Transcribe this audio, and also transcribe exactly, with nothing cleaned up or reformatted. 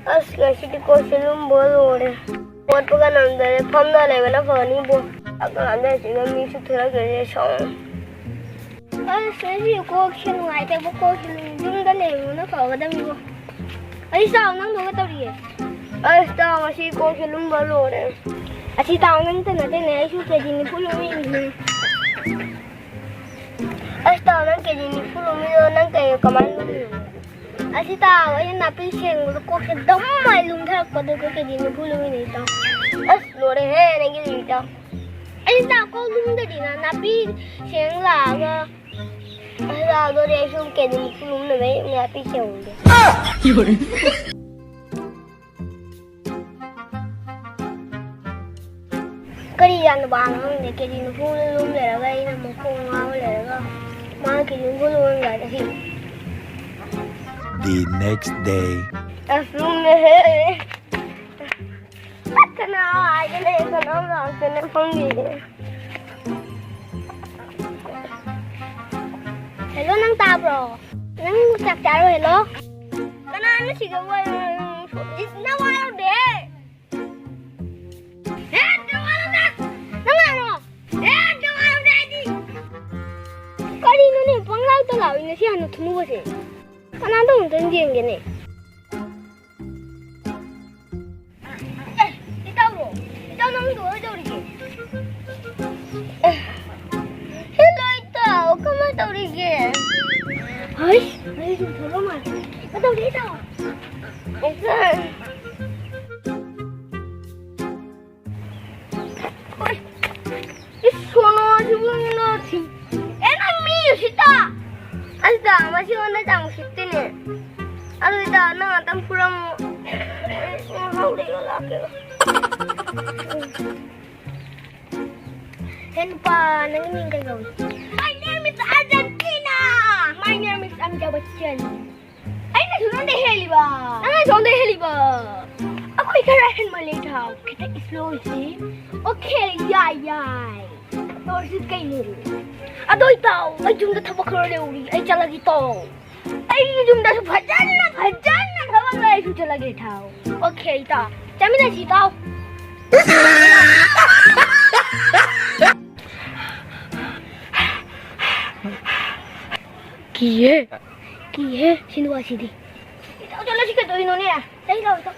ꯑꯁ, ꯉꯁꯤꯗꯤ ꯀꯣꯛꯁꯦ ꯂꯨꯝꯕ ꯂꯣꯏꯔꯦ꯫ ꯍꯧꯒꯠꯄꯒ ꯅꯪꯗꯔꯦ, ꯐꯝꯗ ꯂꯩꯕꯅ ꯐꯅꯤꯕꯣ꯫ ꯆꯥꯛ ꯂꯥꯝꯖꯔꯤꯁꯤꯒ ꯃꯤꯁꯨ ꯊꯣꯔꯛꯇ꯭ꯔꯦ, ꯁꯥꯎ꯫ ꯑꯁ, ꯉꯁꯤ ꯀꯣꯛꯁꯦ ꯅꯨꯡꯉꯥꯏꯇꯦꯕꯣ, ꯀꯣꯛꯁꯦ ꯂꯨꯝ-, ꯌꯨꯝꯗ ꯂꯩꯕꯅ ꯐꯒꯗꯕꯅꯤꯕꯣ꯫ ꯑꯩ ꯆꯥꯎ, ꯅꯪꯗꯣ ꯀꯩꯗꯧꯔꯤꯒꯦ? ꯑꯁ, ꯇꯥꯎ, ꯉꯁꯤ ꯀꯣꯛꯁꯦ ꯂꯨꯝꯕ ꯂꯣꯏꯔꯦ꯫ ꯑꯁꯤ ꯇꯥꯎ, ꯅꯪꯇ ꯅꯠꯇꯦꯅꯦ, ꯑꯩꯁꯨ ꯀꯦꯖꯤ ꯅꯤꯐꯨ ꯂꯨꯝꯃꯤꯅꯤꯅꯦ꯫ ꯑꯁ, ꯇꯥꯎ, ꯅꯪ ꯀꯦꯖꯤ ꯅꯤꯐꯨ ꯂꯨꯝꯃꯤꯗꯣ ꯅꯪ ꯀꯩ, ꯀꯃꯥꯏꯅ ꯂꯨꯝꯃꯤꯅꯣ? ꯑꯁꯤ ꯇꯥꯎ, ꯑꯩꯅ ꯅꯥꯄꯤ ꯁꯦꯡꯕꯗ ꯀꯣꯛꯁꯦ ꯗꯝ ꯍꯥꯏ ꯂꯨꯝꯊꯔꯛꯄꯗꯨꯗ ꯀꯦꯖꯤ ꯅꯤꯐꯨ ꯂꯨꯝꯃꯤꯅꯦ, ꯏꯇꯥꯎ꯫ ꯑꯁ, ꯂꯣꯏꯔꯦꯍꯦ, ꯅꯪꯒꯤ ꯏꯇꯥꯎ꯫ ꯑꯩ ꯇꯥꯎ, ꯀꯣꯛ ꯂꯨꯝꯗꯗꯤꯅ ꯅꯥꯄꯤ ꯁꯦꯡ ꯂꯥꯛꯑꯒ, ꯑꯁ, ꯂꯥꯛꯑꯗꯣꯔꯦ, ꯑꯩꯁꯨ ꯀꯦꯖꯤ ꯅꯤꯐꯨ ꯂꯨꯝꯅꯕ ꯑꯩ ꯅꯥꯄꯤ ꯁꯦꯡꯉꯨꯒꯦ꯫ ꯀꯔꯤ ꯌꯥꯅꯕꯅꯣ ꯈꯪꯗꯦ, ꯀꯦꯖꯤ ꯅꯤꯐꯨ ꯂꯨꯝ ꯂꯩꯔꯒ ꯑꯩꯅ ꯃꯈꯣꯡ ꯉꯥꯎ ꯂꯩꯔꯒ ꯃꯥ ꯀꯦꯖꯤ ꯅꯤꯐꯨ ꯂꯨꯝꯂꯝꯗꯥꯏꯗ ꯁꯤ꯫ The next day. ꯑꯁ, ꯂꯨꯝꯃꯦꯍꯦ꯫ ꯀꯅꯥ ꯍꯥꯏꯒꯦ ꯂꯩ, ꯀꯅꯥ ꯂꯥꯛꯇꯅ ꯈꯪꯗꯦ꯫ ꯍꯦꯜꯂꯣ, ꯅꯪ ꯇꯥꯕ꯭ꯔꯣ? ꯅꯪ ꯆꯥꯛ ꯆꯥꯔꯣ, ꯍꯦꯜꯂꯣ? ꯀꯅꯥꯅꯣ ꯁꯤꯗ ꯋꯥ-, ꯏꯁ, ꯅꯋꯥ ꯂꯧꯗꯦ꯫ ꯍꯦ, ꯅꯋꯥ ꯂꯧꯗꯦ꯫ ꯅꯪ ꯂꯥꯛꯑꯣ꯫ ꯍꯦ, ꯅꯋꯥ ꯂꯧꯗꯦ ꯍꯥꯏꯗꯤ꯫ ꯀꯔꯤꯅꯣꯅꯦ, ꯄꯪꯂꯥꯎꯗ ꯂꯥꯎꯏꯅꯦ ꯁꯤ ꯍꯅꯨ ꯊꯨꯅꯨꯕꯁꯦ꯫ ꯀꯅꯥꯗ ꯑꯃꯨꯛꯇꯪ ꯌꯦꯡꯒꯦꯅꯦ꯫ ꯑꯦ, ꯏꯇꯥꯎꯔꯣ? ꯏꯇꯥꯎ, ꯅꯪꯗꯣ ꯀꯩꯗꯧꯔꯤꯒꯦ? ꯑꯦ, ꯍꯦꯜꯂꯣ, ꯏꯇꯥꯎ, ꯀꯃꯥꯏ ꯇꯧꯔꯤꯒꯦ? ꯍꯩꯁ, ꯑꯩ ꯁꯨꯝ ꯊꯣꯛꯂꯛꯑꯣ ꯃꯥꯜꯂꯦ꯫ ꯀꯩꯗꯧꯔꯤ, ꯏꯇꯥꯎ? ꯑꯦ, ꯁꯥꯔ꯫ ꯍꯣꯏ꯫ ꯏꯁ, ꯁꯣꯅꯣꯁꯤꯕꯨ ꯃꯤꯅꯣ ꯊꯤ-, ꯑꯦ, ꯅꯪ ꯃꯤ ꯎꯁꯤꯠꯇ꯫ ꯑꯁꯤꯗ ꯃꯁꯤꯉꯣꯟꯗ ꯌꯥꯝ ꯎꯁꯤꯠꯇꯦꯅꯦ꯫ ꯑꯗꯨꯗ ꯅꯪ ꯉꯥꯛꯇꯪ ꯐꯨꯔꯝꯃꯣ꯫ ꯑꯦ, ꯍꯧꯔꯦ, ꯂꯥꯛꯀꯦ꯫ ꯍꯦ ꯅꯨꯄꯥ, ꯅꯪꯒꯤ ꯃꯤꯡ ꯀꯩ ꯀꯧꯏ? My name is Argentina. My name is Amitabh Bachchan. ꯑꯩꯅ ꯁꯣꯝꯗ ꯍꯦꯜꯂꯤꯕ꯫ ꯅꯪꯅ ꯁꯣꯝꯗ ꯍꯦꯜꯂꯤꯕ꯫ ꯑꯩꯈꯣꯏ ꯈꯔ ꯍꯦꯟꯃꯜꯂꯦ ꯊꯥꯎ꯫ ꯈꯤꯇꯪ slow ꯑꯣꯏꯁꯤ꯫ Okay, ꯌꯥꯏ, ꯌꯥꯏ꯫ ꯇꯧꯔꯁꯤ ꯀꯩꯅꯣ? ꯑꯗꯣ ꯏꯇꯥꯎ, ꯑꯩ ꯌꯨꯝꯗ ꯊꯕꯛ ꯈꯔ ꯂꯩꯍꯧꯔꯤ꯫ ꯑꯩ ꯆꯠꯂꯒꯦ ꯇꯥꯎ꯫ ꯑꯩ ꯌꯨꯝꯗꯁꯨ ꯐꯖꯅ, ꯐꯖꯅ ꯊꯕꯛ ꯂꯩꯔꯁꯨ ꯆꯠꯂꯒꯦ ꯊꯥꯎ꯫ ꯑꯣꯀꯦ, ꯏꯇꯥꯎ꯫ ꯆꯠꯃꯤꯟꯅꯁꯤ, ꯏꯇꯥꯎ꯫ ꯀꯤꯌꯦ꯫ ꯀꯤꯌꯦ, ꯁꯤ ꯅꯨꯄꯥꯁꯤꯗꯤ꯫ ꯏꯇꯥꯎ, ꯆꯠꯂꯁꯤ ꯀꯩꯗꯧꯔꯤꯅꯣꯅꯦ? ꯆꯠꯂꯁꯤ ꯂꯥꯎ, ꯏꯇꯥꯎ꯫